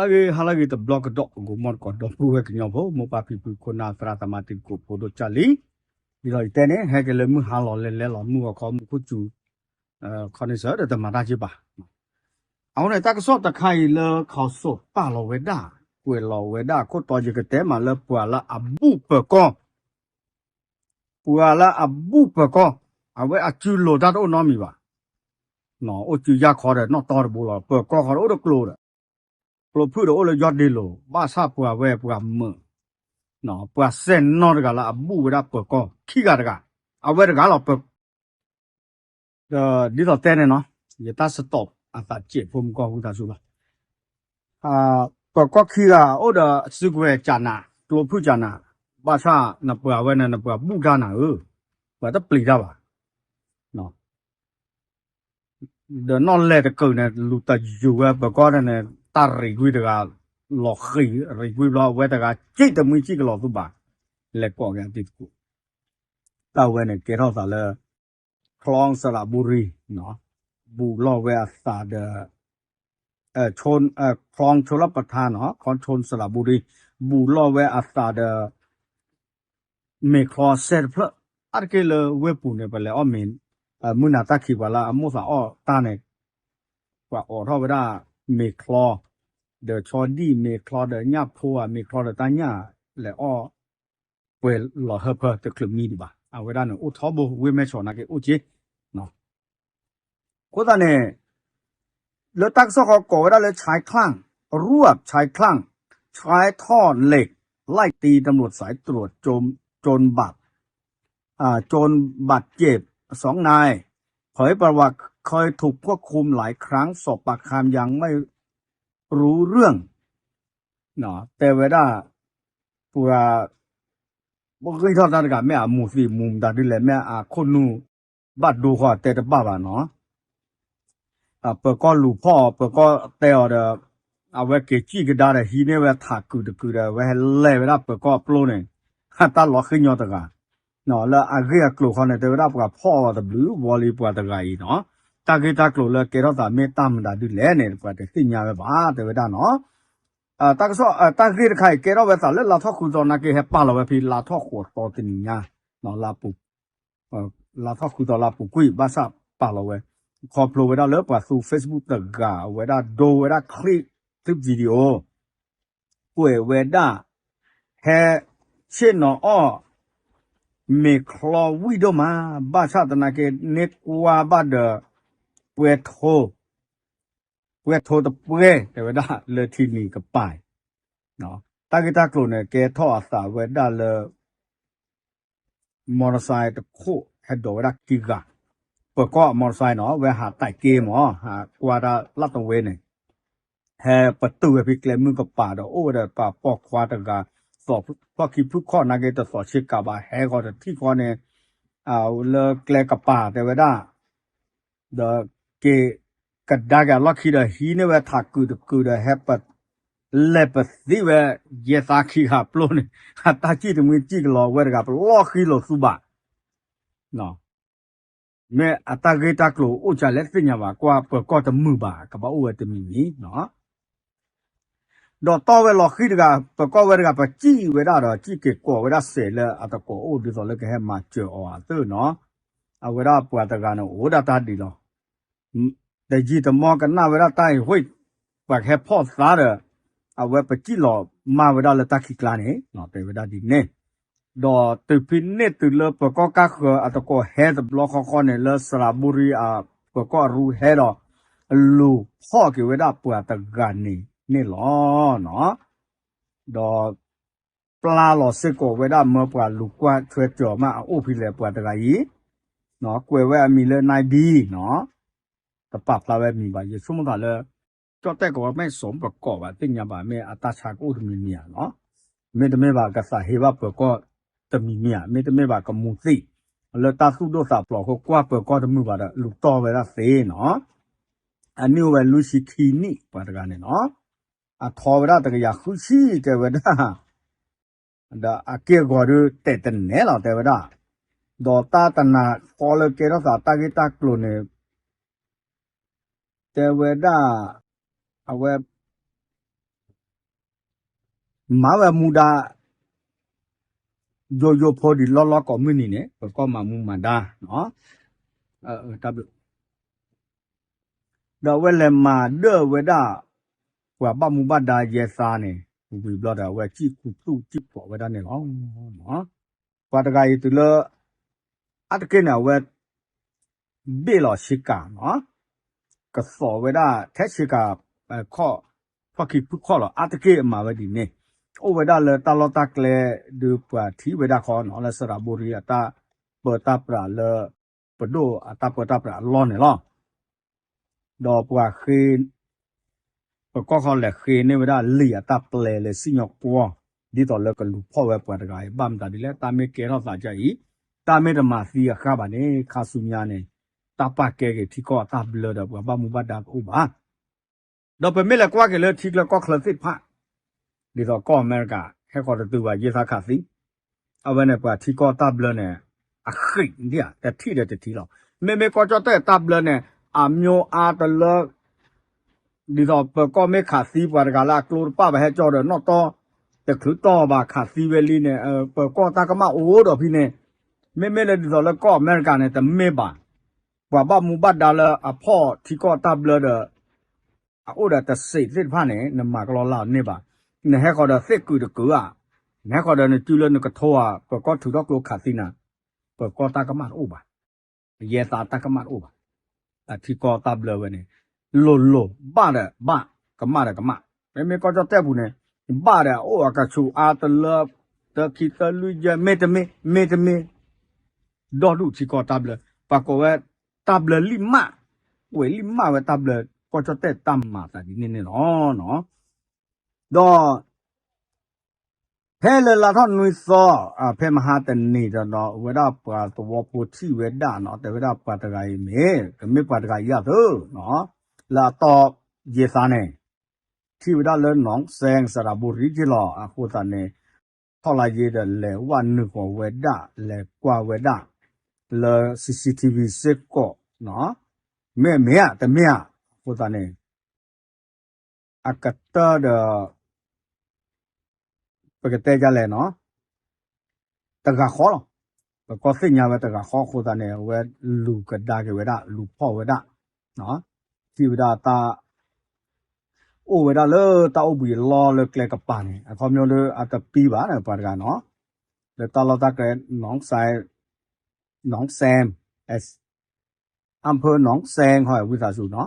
ဟါလၢအဂ့ၤ ဟါလၢအဂ့ၤတဘျီကဒီး ဂီၤမီတကိးဒီပုၢ်ဝဲၢ်ကညီဖိ မိၢ်ပၢ်ဖံဖု ခိၣ်နၢ်သရၣ်သမါတံၤသကိးဖိဒိၣ်ကၢ်လံၤ, ဒ်သိးယတဲန့ၣ် ဟဲက့ၤလၢမုၢ်ဟါလီၤလဲၤလဲၤလီၤ မုၢ်ဂီၤခီမူခိၣ်စူၤ ခီန့ၣ်စၢၤဒီးတမၤတၢ်က့ဘၣ်. အဃိန့ၣ် တၢ်ကစီၣ်တခါအံၤလၢ ခီစိးပာ်လီၤဝဲဒၣ် ကွဲးလီၤဝဲဒၣ်အခိၣ်တီ ယကတဲမးလၢပှၤလၢအဘူၣ်ပၢၤကီၢ် ပှၤလၢအဘူၣ်ပၢၤကီၢ် အဝဲအစုလိၤတၢ်တအိၣ်နီတမံၤဘၣ်. အိၣ်စုယၢ်ခီဒီးနီၣ်တီတဘိလီၤ ပၢၤကီၢ်ဃီဒီးအိၣ်တကျိၤဒီး ကျိဖုၣ်ဒီးအိၣ်လၢယီၢ်ဒ့လိၤ ဘၣ်ဆၣ်ပှၤဝဲပှၤမုာ် ပှၤစဲၣ်နီၣ်တဂၤလၢအဘူၣ်ဝဲဒၣ်ပၢၤကီၢ်ခံဂၤတဂၤ အဝဲတဂၤလီၤပၢၤ ဒီးဒ်သိးတဲန့ၣ်နီၤ ယတၢ်စတီးအသးစဲးဖိမုၢ်ကီၢ်ဟူသးစူၤလီၤ. ပၢၤကီၢ်ခံဂၤအိၣ်ဒီးစုကဝဲၤကနး ကျိဖုၣ်ကနး ဘၣ်ဆၣ်နပှၤဝဲန့ၣ် နပှၤဘူၣ်တၢ်နၤဧၢ, ပှၤတပျံၤတၢ်ဘၣ် ဒီးနီၣ်လဲၤတကုာ်န့ၣ် လူၤတယုာ်ဝဲပၢၤကီၢ်န့ၣ် တၢ်ရံးကွံာ်တဂၤ လီၤဃံၤရံးကွံာ်ဘျီ အဝဲတဂၤစံၣ်တမှံစံၣ်ကလီၤသူဘၣ် လဲၤကိးက့ၤအတံၤသကိး တၢ်ဝဲန့ၣ်ကဲထီၣ်သးလၢ ချီစရဘူရံ ဘူၣ်လီၤဝဲအသးဒီး ချီ ချီလီၤပထါနီၤ ခီချိစရဘူရံ ဘူၣ်လီၤဝဲအသးဒီး မ့ၤချီစဲတဖျၢၣ် အါတက့ၢ်လၢဝ့ၢ်ပူၤန့ၣ် ပလဲၤအီၣ်မ့ၤ မုၢ်နၤတၢ်ခံးပှၤလၢအမိၢ်သးအီၣ်တၢ်န့ၣ် ပှၤအိးထီၣ်ဝဲဒၣ်မ့ၤချီ ဒီးဆီဒံၣ်မ့ၤချီဒီးညၣ်ဖိဧါ မ့ၤချီဒီးတၢ်ညၣ်လဲၤအီၣ် ပှဲၤလီၤဟၢဖၢတချုးမံဒံးဘၣ်. အဝဲဒၣ်န့ၣ်အိၣ်ထီဘိဝ့ၢ်မဲၢ်ဆီးနာ်က့အိၣ်က့ အဃိသတးန့ၣ် လၢတၢ်ကစီၣ်ဃီကိးဝဲဒၣ်လၢ ใช้คลั่ง รวบชายคลั่ง ใช้ท่อนเหล็กไล่ตีตำรวจสายตรวจจน จนบาด อ่า จนบาดเจ็บสองนาย เผยประวัติเคยถูกควบคุมหลายครั้ง สอบปากคำยังไม่รู้เรื่อง တဲဝဲဒၣ် ပှၤ ပဂ့ၢ်ထီၣ်တၢ်တဂၤ မ့ၢ်အမူၤသံးမူၤမတၤဒ်လဲၣ် မ့ၢ်အခိၣ်နူာ် ဘၣ်ဒိဃီၤတဲတဘၣ်ဘၣ်နီၤ ပၢၤကီၢ်လူၤဖီၣ်အီၤ ပၢၤကီၢ်တဲအီၤဒီး အဝဲက့ၤစံၣ်ကဒါဒီးဟံးန့ၢ်ဝဲထးကုာ်တကုာ်ဒီး အဝဲဟဲလဲၤဝဲဒၣ်ပၢၤကီၢ်အပျိန့ၣ် တၢ်လီၤဃံညီတဂၤ လၢအဂ့ၢ်အကျိၤဃီန့ၣ် တဲဝဲဒၣ်ပှၤဖီၣ်အီၤတဘျုးဝီလံပှၤတဂၤအံၤနီၤ တၢ်ဂ့ၢ်တၢ်ကျိၤလၢကဲထီၣ်သးမ့ၢ်တၢ်မတၤဒ်လဲၣ်န့ၣ် ပှၤတသ့ၣ်ညါဝဲဘၣ် တဲဝဲဒၣ်နီၤ တၢ်ကစီၣ် တၢ်ဂ့ၢ်တခါအံၤ ကဲထီၣ်ဝဲသးလၢလါထီၣ်ဃုသီနာ်က့ ဟဲပာ်လီၤဝဲဖဲလါထီၣ်ဃိးသီတနံၤညါ လါပူၤ လါထီၣ်ဃုသီလါပူၤကွံာ် ဘၣ်ဆၣ်ပာ်လီၤဝဲ ခီဖျိဝဲဒၣ်လၢပှၤသူ Facebook တဂၤ အဝဲဒၣ်ဒိဝဲဒၣ် clip clip video ကွဲးဝဲဒၣ် ဟဲ ဆ့ၣ်နီၤအီၣ် မ့ၤချီဝံၣ်ဒိၣ်မး ဘၣ်ဆၣ်သနာ်က့ န့ၢ်ကွၢ်ဘၣ်ဒီး ပှဲၤထိ ပှဲၤထိတပှဲၤ တဲဝဲဒၣ် လၢထံနံၤကပၤ တၢ်ဂ့ၢ်တၢ်ကျိၤန့ၣ် ကဲထီၣ်အသးဝဲဒၣ်လၢ မီတစဲတခိၣ် ဟဲဒိးဝဲဒၣ်ခံဂၤ ပၢၤကီၢ်မီတစဲနီၤ ဝဲဟးတၢ်က့မး ဟးကွၢ်တၢ်လၢတဝဲန့ၣ် ဟဲပတုာ်ဝဲဖဲကျဲမုၢ်ကပၤဒီး အိၣ်ဝဲဒီးပှၤပိာ်ခွါတဂၤ သီၣ်ဖျီၣ်ခံဖုခီၣ်နာ်က့ တသီၣ်ဆ့ကၤဘၣ် ဟဲဂီၤတထံၣ်ဃီန့ၣ် လၢကျဲကပၤတဲဝဲဒၣ် ဒီးက့ၤကဒါက့ၤအလီၢ်ခံဒီး ဟံးန့ၢ်ဝဲထးကုာ်တကုာ်ဒီး ဟဲပ လဲၤပသံဝဲ ယဲၢ်သါခံဂၤပျိန့ၣ် အတၢ်စံၣ်တမှံစံၣ်ကလီၤဝဲတဂၤ ပလီၢ်ဃံလိာ်သူဘၣ် မ့ၢ်အတၢ်ဂ့ၢ်တၢ်ကျိၤအိၣ်ကလဲၣ်သ့ၣ်ညါဘၣ် ကွၢ်ပၢၤကီၢ်တမုာ်ဘၣ် ကဘၣ်အိၣ်ဝဲတမံၤမံၤ ဒီးတီၢ်ဝဲလီၤဃံတဂၤ ပၢၤကီၢ်ဝဲတဂၤ ပစံၣ်ဝဲဒၣ်ဒီး စံၣ်က့ၤကိးဝဲဒၣ်စဲးလၢအတကိးအိၣ်ဒ်သိးလၢကဟဲမၤစၢၤအီၤအသၢၣ်နီၤ အဝဲဒၣ်ပှၤတဂၤန့ၣ် အိၣ်ဒၣ်တၢ်ဒ်လီၤ တယံာ်တမီၢ်ကနၣ်ဝဲဒၣ်တၢ်အံၤ ပှၤကဟဲဖီၣ်သးဒီး အဝဲပစံၣ်လီၤမၢ်ဝဲဒၣ်လၢတၢ်ခံးကျါန့ၣ် တဲဝဲဒၣ်ဒ်န့ၣ် ဒီးတုၤဖဲန့ၣ်တုၤလၢပၢၤကီၢ်ကါဃၢၤအတကိးဟဲတဘျီဃီဃီန့ၣ် လၢစရဘူရံအ ပၢၤကီၢ်အရူဟဲဒီး လူၤဖီၣ်က့ၤဝဲဒၣ်ပှၤတဂၤန့ၣ်န့ၣ်လီၤ. ဒီး ပျၢ်လီၤစ့ၢ်ကီးဝဲဒၣ်မၢပှၤလူၤကွၢ်ထွဲတြီၤမးအအိၣ်ဖဲလဲၣ်ပှၤတဂၤအံၤ, ကွဲးဝဲအမံၤလၢ နၢ်ဘံ နီၤ, တပာ်ဖျါဝဲအမံၤဘၣ်, ယဆိကမိၣ်သးလၢ ကၠီၣ်တဲၣ်ကဝီၤမဲၢ်စီၤပကီးဘၣ် သ့ၣ်ညါဘၣ် မ့ၢ်အတၢ်ဆါကအိၣ်တမံၤမံၤဧါနီၤ, မ့တမ့ၢ်ဘၣ်ကသးဟ့ဘၣ်ပၢၤကီၢ်တမံၤမံၤဧါ, မ့တမ့ၢ်ဘၣ်ကမူၤသံး လၢတၢ်သူၣ်ဒိၣ်သးဖျိးအဃိ ကွၢ်ပၢၤကီၢ်တမုာ်ဘၣ်ဒီး လူၤတီၢ်ဝဲဒၣ်သ့နီၤ, အနံၣ်အိၣ်ဝဲလွံၢ်ဆံခံနံၣ်ပှၤတဂၤန့ၣ်နီၤ, အထီဝဲဒၣ်တကယၤဃုဆံတဲဝဲဒၣ် ဒီးအက့ၢ်အဂီၤဒုးတဲာ်တနဲၣ်လီၤ တဲဝဲဒၣ်, ဒီးတၢ်တနၤဃီလၢကဲထီၣ်သးတၢ်ဂ့ၢ်တၢ်ကျိၤန့ၣ် တဲဝဲဒၣ် အဝဲ မၤဝဲမူဒါ ယိယိဖိဒံးလီၢ်လီၢ်ကိးမုၢ်နံၤန့ၣ် ပကီၢ်မၤမူမၤဒါ ဒီးအဝဲလဲၤမၤဒၢၣ်ဝဲဒၣ် ပှၤဘၣ်မူဘၣ်ဒါယဲသါန့ၣ် ဝံၤဘျီဒီး အဝဲစံၣ်ခူသူၣ်စံၣ်ဖျိးဝဲဒၣ်န့ၣ်လီၤ. ပှၤတဂၤအံၤတုၤလၢ အါတက့ၢ်န့ၣ် အဝဲ ဘ့ၣ်လီၤဆ့ကၤနီၤ, ကသိးဝဲဒၣ်ထဲဆ့ကၤ ခီၣ် ခီၣ်ခံဖုၣ်ခီၣ်လီၤ. အါတက့ၢ်မၤဝဲဒ်န့ၣ် အိၣ်ဝဲဒၣ်လၢတၢ်လီၢ်တၢ်ကျဲ ဒုးပှၤထံၣ်ဝဲဒၣ်ခီနီၤ လၢစရးဘိရံအတၢ်ပၢတၢ်ပြးလၢ ပဒိၣ်အတၢ်ပၢတၢ်ပြးအလီၢ်န့ၣ်လီၤ. ဒီးပှၤဃ့ ပကီၢ်ခီလဲၤဃ့န့ၢ်ဝဲဒၣ်လံာ်အတၢ်ပျဲလၢစံၣ်ညီၣ်ကွီၢ် ဒ်သိးလၢကလူၤဖီၣ်ဝဲပှၤတဂၤအံၤ ဘၣ်မတၤဒ်လဲၣ် တၢ်မ့ၢ်ကဲထီၣ်သးဒ်အံၤ တၢ်မ့ၢ်တမၤသံအဃၢ်ဘၣ်န့ၣ် ခါဆူညါန့ၣ် တၢ်ပာ်ကဲက့ၤထံကီၢ်အတၢ်ဘျၢဒီးပှၤဘၣ်မူဘၣ်ဒါတအိၣ်ဘၣ်. ဒီးပမ့ၢ်လဲၤကွၢ်က့ၤလၢထံချၢကီၢ်ချၢသ့ၣ်တဖၣ် ဒ်သိးကီၢ်အမဲရကၤ ဟဲဃီၤတတုၤဘၣ် ယဲသးခးသံ အဝဲန့ၣ်ပှၤထံကီၢ်တၢ်ဘျၢန့ၣ် အဃံးဒ်ဧါ တထံၣ်ဒီးတထံၣ်လီၤ. မ့မ့ၢ်ကီၢ်ကၠီၣ်တဲၣ်တၢ်ဘျၢန့ၣ် အမျိုးအါတလၢ ဒ်သိးပကီၢ်မ့ၢ်ခးသံပှၤတဂၤလၢအကျိတပၣ်ဘၣ် ဟဲကၠီဒီးနီၣ်တီ တချုးတီၢ်ဘၣ်ခးသံဝဲလံန့ၣ် ပကီၢ်တၢ်ကမၣ်အိၣ်ဒီးဖဲန့ၣ် မ့မ့ၢ်လၢဒ်သိးလၢကီၢ်အမဲရကၤန့ၣ် တမ့ၢ်ဘၣ်. ပှၤဘၣ်မူဘၣ်ဒါလၢအဖီၣ်ထံကီၢ်တၢ်ဘျၢဒီး အအိၣ်ဒီးတစဲးသ့ၣ်တဖၣ်န့ၣ် နမၤကလီလၢအီၤန့ၢ်ဘၣ်. နဟဲဃီၤဒီးသ့ၣ်ကုာ်တကုာ်ဧါ, နဟဲဃီၤဒီးနစုလၢနကထိဧါ, ပကီၢ်ထုးထီၣ်ကျိခးသံနၤ, ပကီၢ်တၢ်ကမၣ်တအိၣ်ဘၣ်. ယဲသးတၢ်ကမၣ်တအိၣ်ဘၣ်. အထံကီၢ်တၢ်ဘျၢဝဲန့ၣ် လိၤလိၤ ဘၣ်ဒီးဘၣ် ကမၣ်ဒီးကမၣ်. မ့မ့ၢ်ကီၢ်ကၠီၣ်တဲၣ်ပူၤန့ၣ် ဘၣ်ဒီးအအိၣ်အကဆူးအါတလၢ တၢခံသၢလွံၢ်ယဲၢ် မ့တမ့ၢ် မ့တမ့ၢ် ဒီဒူၣ်ထံကီၢ်တၢ်ဘျၢ ပှၤကိးဝဲ တၢ်ဘျၢလံၣ်မၣ်, ကွဲးလံၣ်မၣ်ဝဲတၢ်ဘျၢ ကီၢ်ကၠီၣ်တဲၣ်တၢ်မၤသးဒ်န့ၣ်န့ၣ်လီၤ. ဒီး ဖဲလၢလါထီၣ်နွံသီ ဖဲမဟါတနံၤဒီး အဝဲဒၣ်ပှၤသဝီဖိထံၣ်ဝဲဒၣ်နီၤ တဲဝဲဒၣ်ပှၤတဂၤအံၤမ့ၢ် ကမ့ၢ်ပှၤတဂၤအံၤယၢ်သၢနီၤ လၢအတီၢ်ယဲသးန့ၣ် ထံၣ်ဝဲဒၣ်လၢနီၢ်စဲ စရးဘိရံက့ၤလီၤ. အဃိသတးန့ၣ် ထီၣ်လါယ့ဒီးလဲၤဝဲနုာ်ဃီၤဝဲဒၣ် လဲၤကွၢ်ဝဲဒၣ် လၢ CCTV စ့ၢ်ကီးနီၤ မ့ၢ်မ့ၢ်ဧါ တမ့ၢ်ဧါ. အဃိသတးန့ၣ် အကတၢၢ်ဒီး ပကတဲဒ်လဲၣ်နီၤ တဂၤဃီလီၤ. ပကီၢ်သ့ၣ်ညါဝဲတဂၤဃီအဃိသတးန့ၣ် အဝဲလူၤကဒါက့ၤဝဲဒၣ် လူၤဖီၣ်ဝဲဒၣ် ထံၣ်ဝဲဒၣ်တၢ် အိၣ်ဝဲဒၣ်လၢတၢ်အိၣ်ဘှံးအလီၢ်လၢကျဲကပၤန့ၣ် အခီပညီလၢအတပံဘၣ်န့ၣ် ပှၤတဂၤနီၤ လၢတၢ်လီၢ်တၢ်ကျဲ နီၢ်စဲ နီၢ်စဲ အၣ်ဖၢၣ်နီၢ်စဲ ဟီ ဝံသးစူၤနီၤ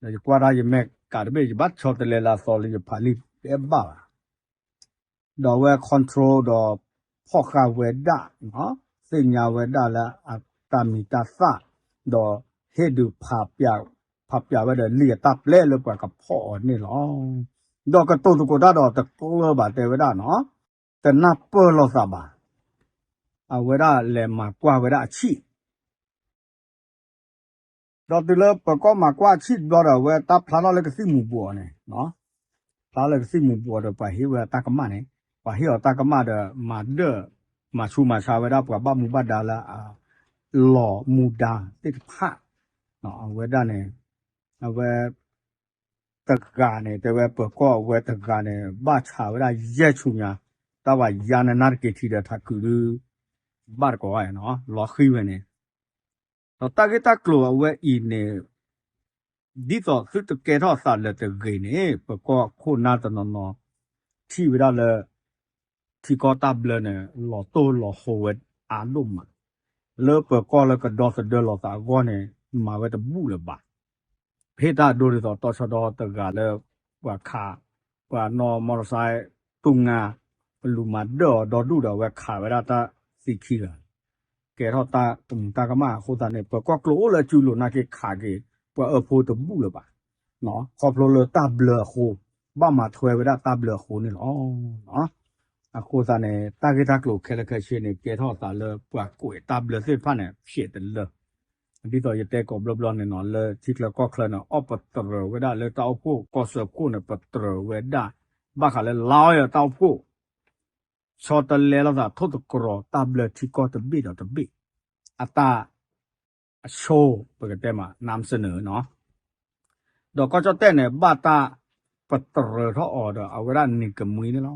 ဒီးယကွၢ်တၢ်ယမဲာ်ကးတဘ့ၣ် ယဘၣ်ဆီတလဲလၢအသီလၢယဖးလံာ်တဘၣ်ဘၣ် ဒီးအဝဲ control ဒီးဖီၣ်ဃာ်ဝဲဒၣ် သ့ၣ်ညါဝဲဒၣ်လၢအတၢ်မံၤတၢ်သၣ် ဒီးဟ့ၣ်ဒုး ဖးပျးဝဲဒီးလံာ်အတၢ်ပျဲလၢပှၤကဖီၣ်အီၤန့ၣ်လီၤ. ဒီးကတိၤသကိးတၢ်ဒီးတကျၢၤဘၣ်တဲဝဲဒၣ်နီၤ တနၢ်ပၢၢ်လိာ်သးဘၣ် အဝဲဒၣ်လဲၤမၤကွၢ်ဝဲဒၣ်အဆံၣ် ဒီးတုၤလၢပကီၢ်မၤကွၢ်အဆံၣ်တဘျီဒီး အဝဲတၢ်ဖျါထီၣ်လၢကသံၣ်မူၤဘှီးန့ၣ် ဖျါလၢကသံၣ်မူၤဘှီးဒီး ပှၤဟ့ၣ်ဝဲတၢ်ကမၣ်န့ၣ် ပှၤဟ့ၣ်အီၤတၢ်ကမၣ်ဒီး မၤဒၢၣ် မၤဆူးမၤဆါဝဲဒၣ်ပှၤဘၣ်မူဘၣ်ဒါလၢအ လီၤမူဒါသ့ၣ်တဖၣ် အဝဲဒၣ်န့ၣ် အဝဲ တဂၤန့ၣ် တဲဝဲပၢၤကီၢ်အဝဲတဂၤန့ၣ် ဘၣ်ဆးဝဲဒၣ်ယဲၢ်ဆူညါ တၢ်ဘၣ်ယါနနၢ်တက့ၤထံဒီးထးခုးဒု ဘၣ်တကိးဘၣ်နီၤ လီၤဃံဝဲန့ၣ် ဒီးတၢ်ဂ့ၢ်တၢ်ကျိၤအဝဲအံၤန့ၣ် ဒ်သိးသုတကဲထီၣ်သးလၢၤတဂ့ၤန့ၣ် ပၢၤကီၢ်ခိၣ်နၢ်တနီၤနီၤ ထံၣ်ဝဲဒၣ်လၢ ထံကီၢ်တၢ်ဘျၢန့ၣ် လီၤတိၢ်လီၤဟိဝဲအါဒိၣ်မး လၢပၢၤကီၢ်လၢကဒီသဒၢလီၤသးအဂီၢ်န့ၣ် မၤဝဲတဘူၣ်လၢၤဘၣ် ဟ့ၣ်တၢ်ဒိဒ်သိးတီဆၢဒီတဂၤလၢ ပှၤခး ပှၤနီၣ်မီၢ်တစဲး တူၢ်ငါ ပလူၤမၤဒၢၣ်အီၤဒီဒူၣ်ဒီး အဝဲခးဝဲဒၣ်တၢ်သံခံဂၤ ကဲထီၣ်တၢ်ကမူးတၢ်ကမၣ်အဃိသတးန့ၣ် ပၢၤကီၢ်ကျိၤအိၣ်လၢစုလိၤနာ်က့ခးက့ၤ ပှၤအၢဖိတဘူၣ်လၢၤဘၣ် ခီဖျိလၢတၢ်ဘျၢအဃိ ဘၣ်မၤထွဲဝဲဒၣ်တၢ်ဘျၢအဃိန့ၣ်လီၤ. အဃိသတးန့ၣ် တၢ်ဂ့ၢ်တၢ်ကျိၤခဲလၢာ်ခဲဆ့န့ၣ် ကဲထီၣ်သးလၢပှၤကွဲးတၢ်ဘျၢသ့ၣ်တဖၣ်န့ၣ် ဖျဲးတလၢ ဒ်သိးယတဲကိးဘျီဘျီန့ၣ်နီၤ လၢထံချၢကီၢ်ချၢန့ၣ် အီၣ်ပတြၢၤဝဲဒၣ်လၢတၢ်အိၣ်ဖှိၣ် ကီၢ်စၢဖှိၣ်န့ၣ် ပတြၢၤဝဲဒၣ် ဘၣ်ဃးလၢ လါအီၤတၢ်အိၣ်ဖှိၣ် ဆီတလဲလိာ်သးထိၣ်သတြီၤတၢ်ဘျၢထံကီၢ်တဘ့ၣ်ဒီးတဘ့ၣ် အတၢ်အဆိ ပကတဲမး နၢ်စနၢၤနီၤ ဒီးကီၢ်ကၠီၣ်တဲၣ်န့ၣ် ဘၣ်တၢ်ပတြၢၤထီၣ်အီၤဒီး အဝဲဒၣ်န့ၣ်ကမှံန့ၣ်လီၤ.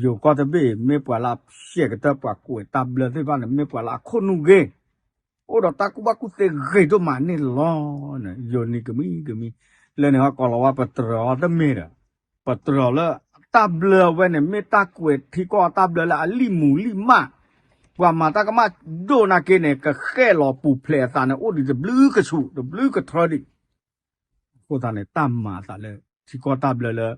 ယိၤကီၢ်တဘ့ၣ် မ့ၢ်ပှၤလၢအဖျဲးကတၢၢ်ပှၤကွဲးတၢ်ဘျၢသ့ၣ်တဖၣ်န့ၣ် မ့ၢ်ပှၤလၢအခိၣ်နူာ်ဂ့ၤ, အိၣ်ဒီးတၢ်ကူၣ်ဘၣ်ကူၣ်သ့ဂ့ၤဒိၣ်မးန့ၣ်လီၤ. ယိၤနံၤကမံၤကမံၤ လၢန့ၣ်ဟီ ကိးလီၤဝဲပတြၢၤအီၤတမ့ၢ်ဒီး ပတြၢၤလၢ တၢ်ဘျၢဝဲန့ၣ် မ့ၢ်တၢ်ကွဲးထံကီၢ်တၢ်ဘျၢလၢအလံၣ်မူၤလံၣ်မး, ပှၤမၤတၢ်ကမၣ်ဒိၣ်နာ်က့န့ၣ် ကဃဲၣ်လီၤပူၤဖျဲးအသးန့ၣ် အိၣ်ဒံးတဘျုးကဆူး တဘျုးကထြၢဒံး အဃိသတးန့ၣ် တၢ်မၤအသးလၢ ထံကီၢ်တၢ်ဘျၢလၢ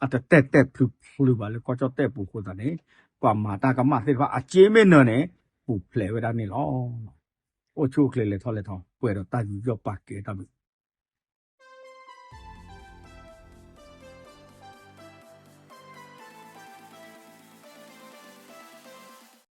အတတဲာ်တဲာ်ဖျုးဖျုးဘၣ်လၢကီၢ်ကၠီၣ်တဲၣ်ပူၤအဃိသတးန့ၣ် ပှၤမၤတၢ်ကမၣ်သ့ၣ်တဖၣ်အစ့မ့ၢ်နၢၤန့ၣ် ပူၤဖျဲးဝဲဒၣ်န့ၣ်လီၤ. အိၣ်ဆူၣ်အိၣ်ချ့လဲၤထီၣ်လဲၤထီ ပှဲၤဒီးတၢ်ယူးယီၣ်ပာ်ကဲတၢ်ဘျုး